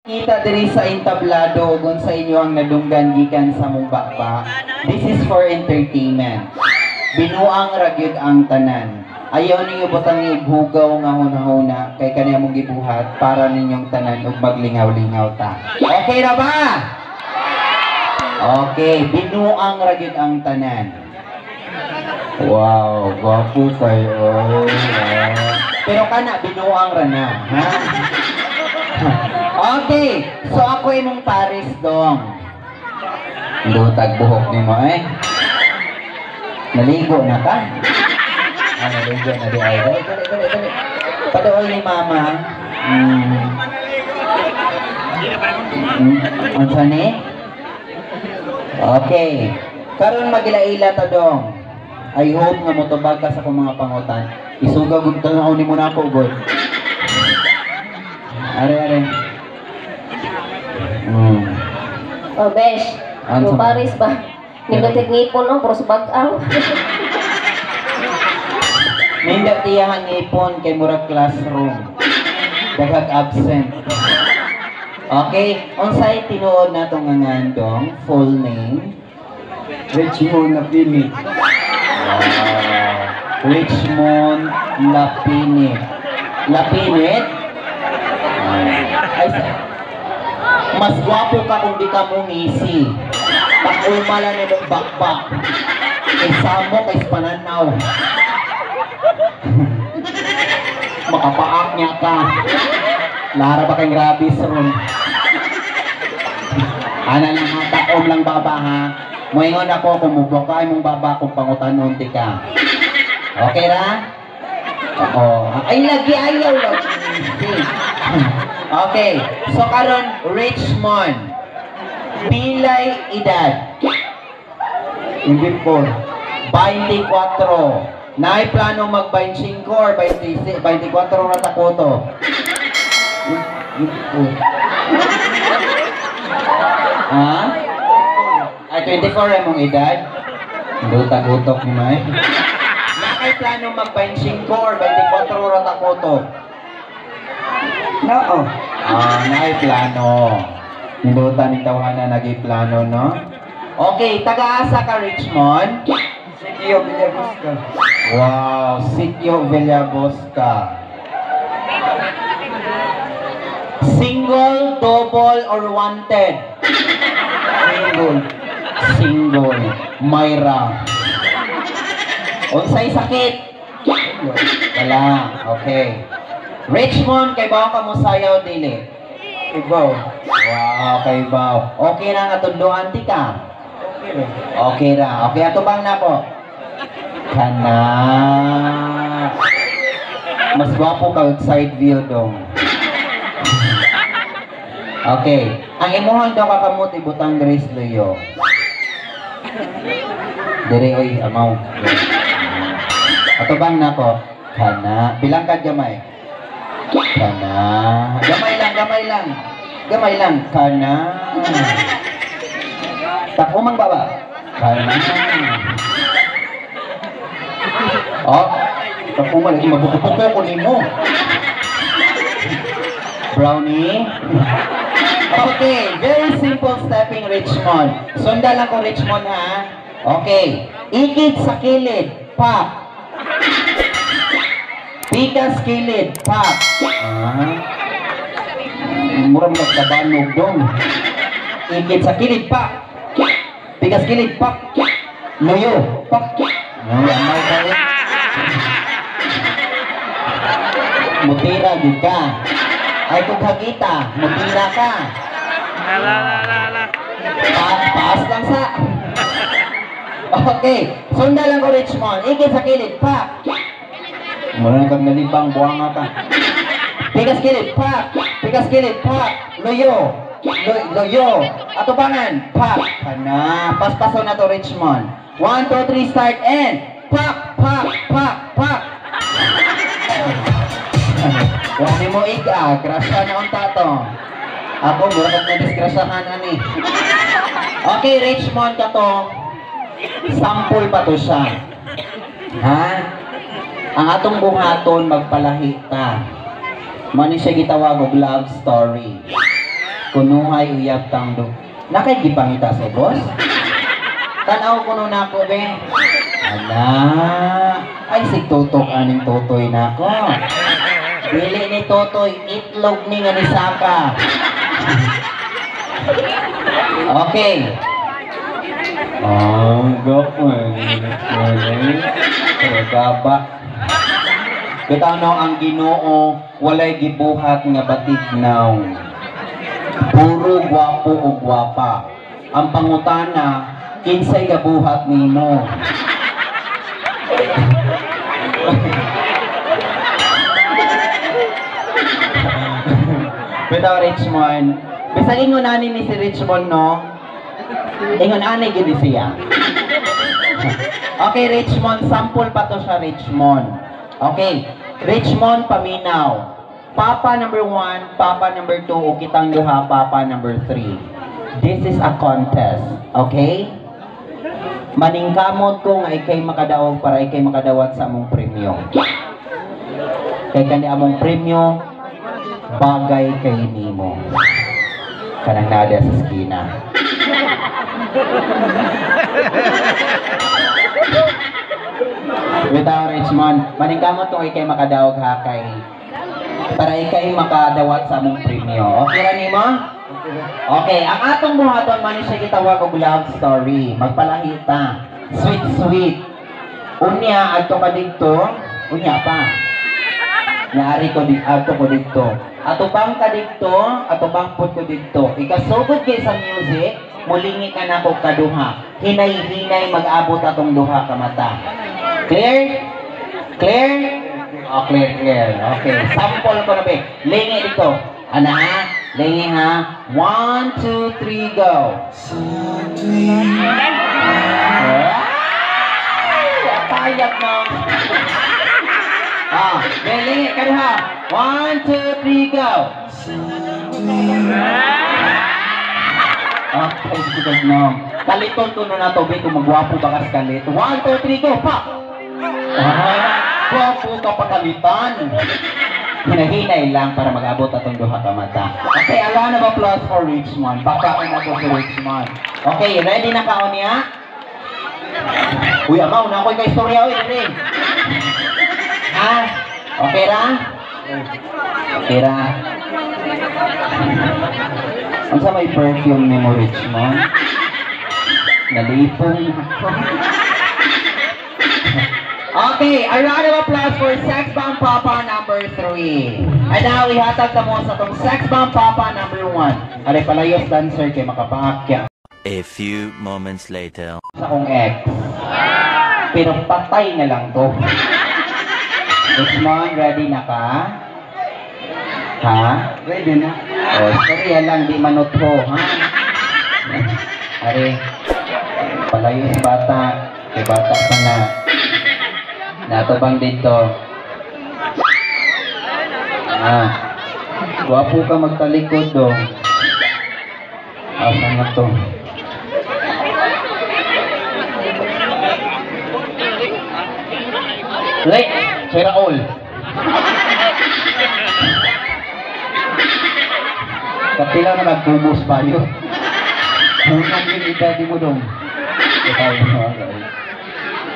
Kita diri sa entablado ug sa inyo ang nadunggan gikan sa mong baba. This is for entertainment. Binuang ra gyud ang tanan. Ayaw ninyo butang hugaw nga hunahuna kay kani among gibuhat para ninyong tanan ug maglingaw-lingaw ta. Okay ra ba? Okay, binuang ra gyud ang tanan. Wow, gwapo kayo. Wow. Pero kana binuang ra na, ha? Okay, so ako imong Paris dong. Lutag buhok nimo eh. Naligo na ka? Ah, naligo na di ay. Dali, dali, dali, dali. Padool ni mama. Unsa ni? Okay. Karon magila-ila ta dong. I hope nga motubag ka sa akong mga pangutan. Isuga gud tanaw nimo na ako gud. Are are. Oh, besh. Ano Yung sa- Paris ba? Nindot ngipon oh, puros bag-aw. Nindot iyahan ngipon kay murag classroom. Daghag absent. Okay, unsay tinuod natong nga ngandong full name? Richmond Lapini. Wow. Richmond Lapinit. Lapinit? Ah. Ay, mas gwapo ka kung di ka mungisi. Pakulma lang nimong bakbak. Kay samo kay pananaw. Makapaak niya ka. Lara ba kay grabis ron? Ana lang ha, takom lang baba ha. Moingon ako kung mubuka mong baba kung pangutanon ti ka. Okay ra? Oo. Ay lagi ayaw lagi. Okay. So karon Richmond. Pilay edad? 24. 24. Naay plano mag 25 or 26, 24 na takoto. 24. Ha? Ay, 24 ay mong edad? Lutag utok ni May. Nakay plano mag 25 or 24 ra takoto. Nao. Ah, naay plano. Niluta ni tawhana nagay plano, no? Okay, taga-asa ka, Richmond? Sitio Villabosca. Wow, Sitio Villabosca. Single, double, or wanted? Single. Single. Myra. Unsay sakit? Wala. Okay. Richmond, kay bawo ka mo sayaw dili? Ibaw. Wow, kay bawo. Okay ra nga tudloan ti ka. Okay ra. Okay ra. Okay, ato bang nako? Kana. Mas gwapo ka og side view dong. Okay. Ang imuhang daw kakamot ibutang diri sa luyo. Dire oy amaw. Ato bang nako? Kana. Bilang ka gamay. Kana. Gamay lang, gamay lang. Gamay lang. Kana. Takumang baba. Kana. Oh, takuma lagi mabuko-buko ko nimo. Brownie. Okay, very simple stepping, Richmond. Sundan lang ko, Richmond, ha. Okay. Ikit sa kilid, pop. Pikas kilid, pop. Ah. Mura mo kabanog dong. Ikit sa kilid, pop. Pikas kilid, pop. Luyo, pop. Ay, amaw ka eh. Mutira gid ka. Ay kung hagita, mutira ka. Paas lang sa. Okay, sundan lang ko, Richmond. Ikit sa kilid, pak. Mura kang nalibang, buwanga ka. Pikas kilid, pak. Pikas kilid, pak. Luyo. Luyo. Atubangan, pak. Kana. Paspaso na to, Richmond. 1, 2, 3, start and pak, pak, pak, pak. Wa ni mo iga, grasya na unta to. Ako, mura kag nadisgrasyahan ani. Okay, Richmond ka to. Sample pa to siya. Ha? Ang atong buhaton magpalahi ta. Mani siya gitawag og love story. Kunuhay uyab tangdo. Nakay gipangita sa boss? Tanaw ko nun ako, be. Ala, ay si tutok aning totoy nako. Dili ni totoy, itlog ni nga ni Saka. Okay. Ang gaba. Bitaw no, ang Ginoo walay gibuhat nga batignaw. Puro gwapo o gwapa. Ang pangutana, kinsay gabuhat nimo? Bitaw Richmond, bisag ingon ani ni si Richmond no. Ingon ani gid siya. Okay, Richmond, sample pa to siya, Richmond. Okay, Richmond paminaw. Papa number 1, Papa number 2, o kitang duha, Papa number 3. This is a contest, okay? Maningkamot ko nga ikay makadaog para ikay makadawat sa among premyo. Kay kani among premyo bagay kay nimo. Kanang nada sa skina. Bitaw Richmond, maningkamot ko ikay makadaog ha kay para ikay makadawat sa among premyo. Okay ra nimo? Okay, ang atong buhaton man siya gitawag og love story. Magpalahita. Sweet sweet. Unya adto ka didto, unya pa. Naari ko di adto ko didto. Atubang ka didto, atubang pud ko didto. Ikasugod kay sa music, mulingi ka nako kaduha. Hinay-hinay mag-abot atong duha ka mata. Clear? Clear? Oh, clear, clear. Okay, sample ko na be. Lingi dito. Ana, lingi ha. 1, 2, 3, go. Ay, apayag no. Ah, lingi ka ha. 1, 2, 3, go. Ah, ay, no. Kaliton ko na nato, be, kung magwapo ba kas kalit. 1, 2, 3, go. Pa! Ah, gwapo ka pakalitan. Hinahinay lang para mag-abot atong duha ka mata. Okay, a round of applause for Richmond. Baka ka na to si Richmond. Okay, ready na ka niya? Uy, amaw na ako'y kay istorya, uy, ready. Ha? Okay ra? Okay ra. Unsa may perfume nimo, Richmond? Nalipong ako. Okay, a round of applause for Sex Bomb Papa number 3. And now, ihatag ka mo sa tong Sex Bomb Papa number 1. Aray, palayos dancer kay makapaakya. A few moments later. Sa akong ex. Pero patay na lang to. Richmond, ready na ka? Ha? Ready na. Oh, sorry lang, di manutho, ha? Are, palayos bata. Kay bata pa na. Natubang dito. Ah, gwapo ka magtalikod do. Asa na to? Le, si Raul. Kapila na nagkubos pa yun. Ang yung edad mo dong.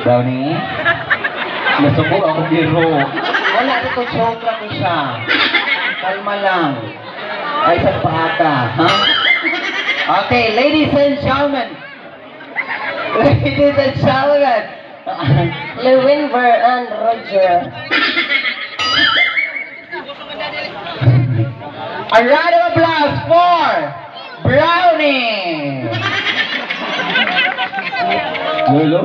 Brownie? Nasuko ako biro. Wala dito, joke lang siya. Kalma lang. Ay, sa paaka, ha? Okay, ladies and gentlemen. Ladies and gentlemen. Lewinver and Roger. A round of applause for Brownie. Lolo?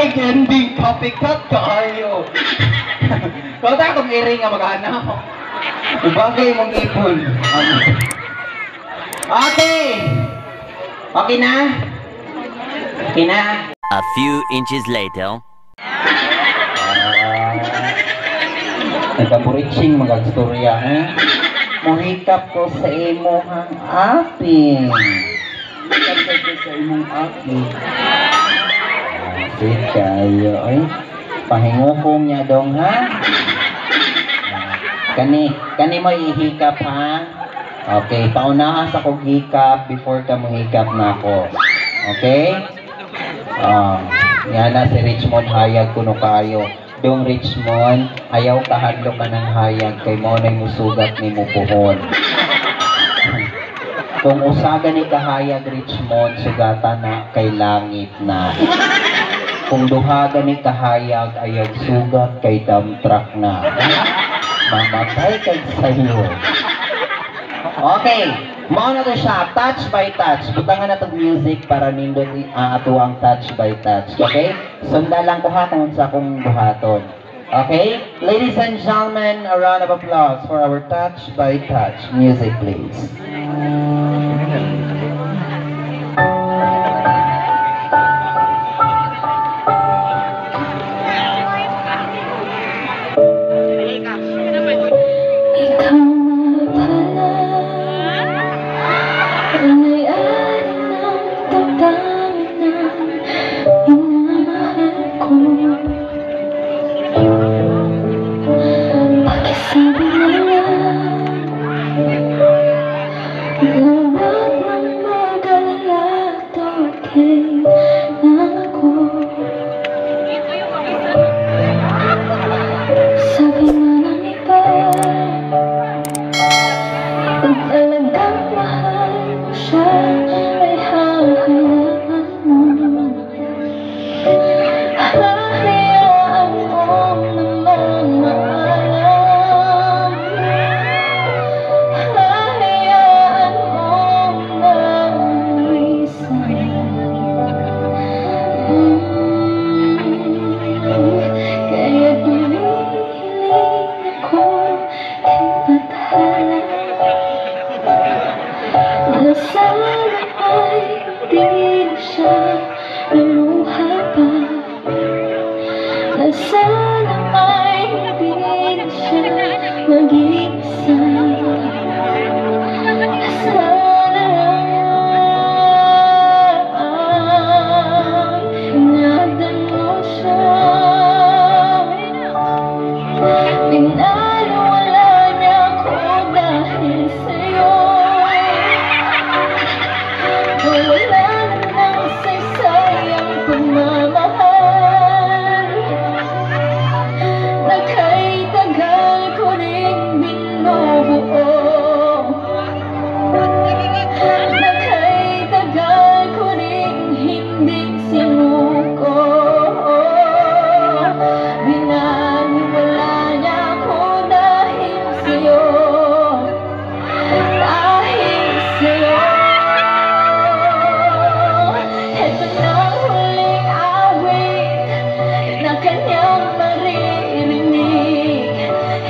kay ending, copycat kaayo. Kung akong iring nga mag-ana. Ibagay mong ipon. Okay. Okay na? Okay na? A few inches later. Ah, nagkaburitching magagstorya, eh? Muhikap ko sa imuhang aping. Hikap ko sa imong aping. Sweet kayo, ay. Pahingukong niya dong, ha? Kani, kani mo ihikap, ha? Okay, paunahan sa kong hikap before ka mohikap na ako. Okay? Ah, yan na si Richmond, hayag kuno kayo. Dong Richmond, ayaw kahadlo ka ng hayag kay mao na'y musugat ni mo puhon. Kung usaga ni kahayag, Richmond, sugata na kay langit na. Kung duha ni kahayag, ayaw sugat kay dump truck na. Mamatay kay sayo. Okay, mao na to siya, touch by touch. Butangan na tong music para nindot ato ang touch by touch. Okay? Sundan lang ko ha kung sa akong buhaton. Okay? Ladies and gentlemen, a round of applause for our touch by touch. Music, please. Ikaw nga pala ang may-ari ng damdamin ng minamahal ko. Pakisabi na lang na huwag nang mag-alala at okay lang ako. Sabi nga ng iba, kung talagang mahal mo siya ay hahayaan mo. Hahayaan mo namang maalam. Hahayaan mo na lumisan. Kaya humihiling ako kay Bathala na sana ay hindi na siya luluha pa, na sana ay hindi na siya mag-iisa, na sana lang ingatan mo siya. Binalewala niya ako dahil sa'yo. Nawala na ng saysay ang pagmamahal na kay tagal ko ring binubuo, na kay tagal ko ring hindi sinuko. Binalewala niya ako dahil sa'yo, dahil sa'yo. Ito na ang huling awit na kanyang maririnig.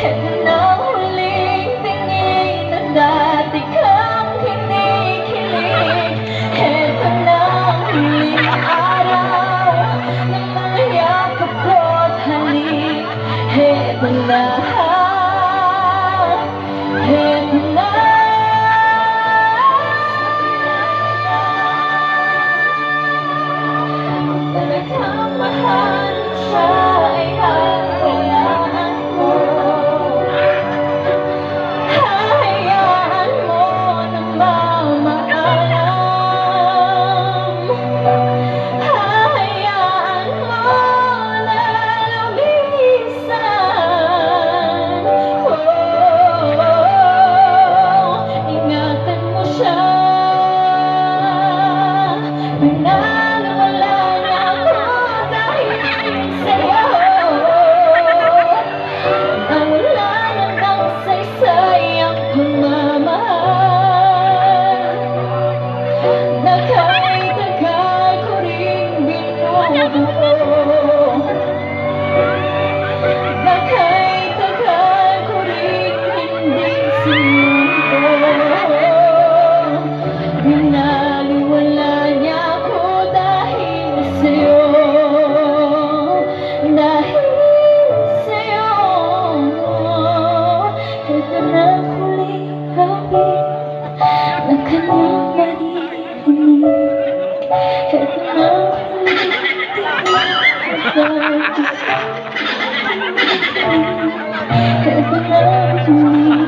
Ito na ang huling tingin na dati kang kinikilig. Ito na ang huling araw ng mga yakap ko't halik. Ito na, ito na. Kung talagang mahal mo siya ay hahayaan mo. Hahayaan mo na mamaalam. Hahayaan mo na lumisan. Ito na ang huling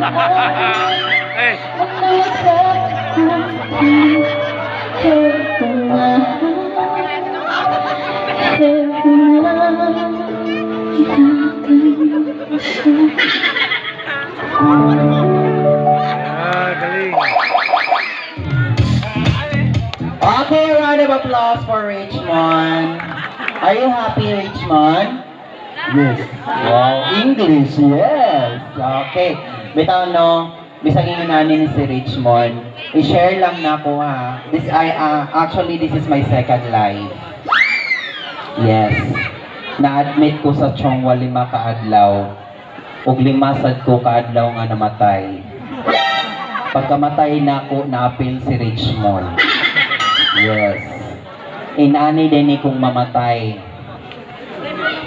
ang nayakap kong pilit. Heto na, heto na, ihatag mo siya. Ah, galing. Okay, round of applause for Richmond. Are you happy, Richmond? Yes. Wow, English, yes. Okay. Bitaw no, bisag ingon ni si Richmond, i-share lang nako ha. This I actually this is my second life. Yes. Na-admit ko sa Chong Hua 5 ka adlaw. Ug 5 sad ko kaadlaw nga namatay. Pagkamatay nako, naapil si Richmond. Yes. Inani din ni kung mamatay.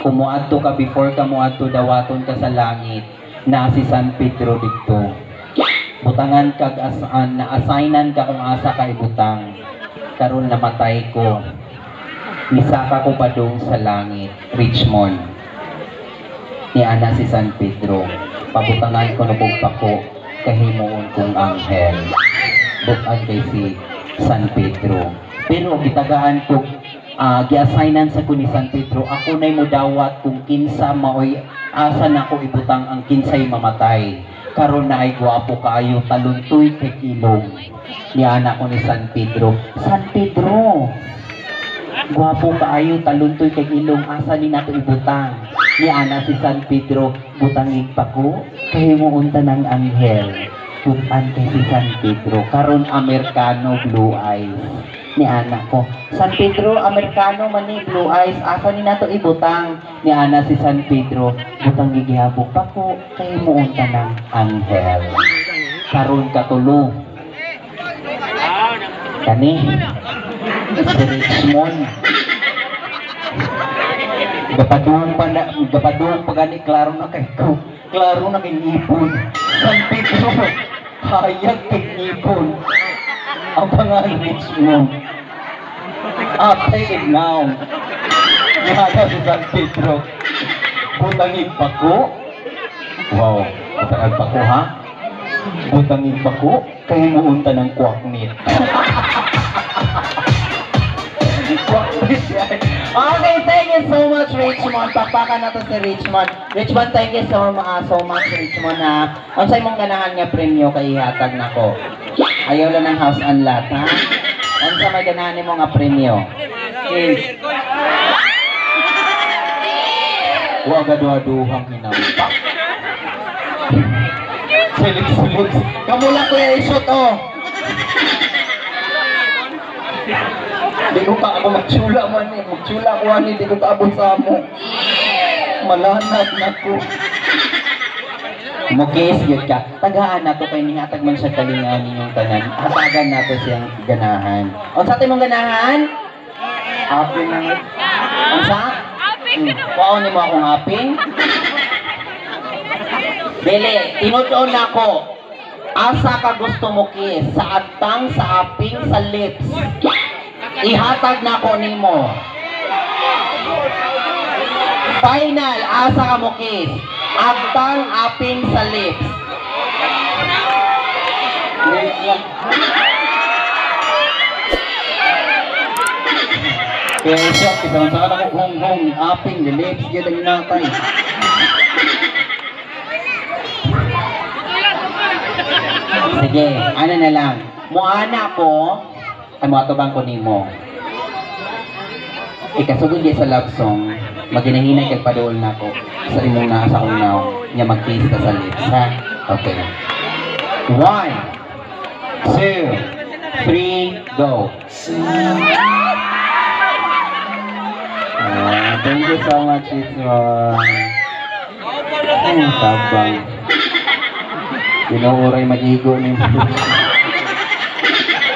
Kung muadto ka before ka muadto, dawaton ka sa langit na si San Pedro didto. Butangan kag asaan na assignan ka kung asa ka ibutang. Karon namatay ko. Misaka ko padung sa langit, Richmond. Ni ana si San Pedro. Pabutangan ko na kog pako, kahimuon kong anghel. Bukan kay si San Pedro. Pero gitagaan ko, giassignan sa ko ni San Pedro, ako na'y mudawat kung kinsa maoy asa nako ibutang ang kinsay mamatay. Karon na ay gwapo kaayo, taluntoy kay kilong. Ni ana ko ni San Pedro. San Pedro, gwapo kaayo, taluntoy kay ilong, asa ni nato ibutang? Ni ana si San Pedro, butangig pa ko, kahimuon ta ng anghel. Butan kay si San Pedro. Karon Amerikano, blue eyes. Ni ana ko, San Pedro, Amerikano man ni, blue eyes, asa ni nato ibutang? Ni ana si San Pedro, butang gigihapon pa ko, kahimuon ta ng anghel. Karon katulo. Kani si Richmond. Gapadung pa na, gapadung pa gani, klaro na kay ko. Klaro na kay ngipon. San Pedro, hayag kay ngipon. Ang pangalan Richmond. Atay now. Yata si San Pedro. Butangig pako. Wow, butangig pako ha? Butangig pako, kay muunta ng kwaknit. Kwaknit yan. Okay, thank you so much, Richmond. Pakpakan na to si Richmond. Richmond, thank you so much, Richmond, ha. Unsay mong ganahan nga premyo kay ihatag nako? Ayaw lang ng house and lot, ha? Unsa may ganahan nimo nga premyo? Yes. Wa gaduha-duhang hinampak. Silig-silig. Kamu lang kuya isot, oh. Di ko ka ako magtsula man eh. Magtsula ko ani, di ko kaabot sa amo. Malanag na ko. Mukis yun ka. Tagaan na to kay nihatag man siya kalingaw ninyong tanan. Hatagan na to siyang ganahan. Unsa tay mong ganahan? Aping na nga. Unsa? Aping ka naman. Kuwaon nimo akong aping? Dili, tinud-on nako. Asa ka gusto mo kiss? Sa agtang, sa aping, sa lips. Ihatag nako nimo. Final, asa ka mo kiss? Agtang, aping, sa lips. Lips lang. Kaya siya, kita lang sa ako hong-hong, aping, lips, yun ang inatay. Sige, ano na lang. Muana ko, ay muatubang ko nimo. Ikasugod di sa love song, maginahinay kag paduol nako sa imong naa sa akong naong, nya mag-kiss ka sa lips, ha? Okay. 1, 2, 3, go. Thank you so much, Richmond. Ay, tabang. Tinuuray mag-igo ni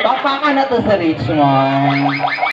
Pakpakan na to sa Richmond.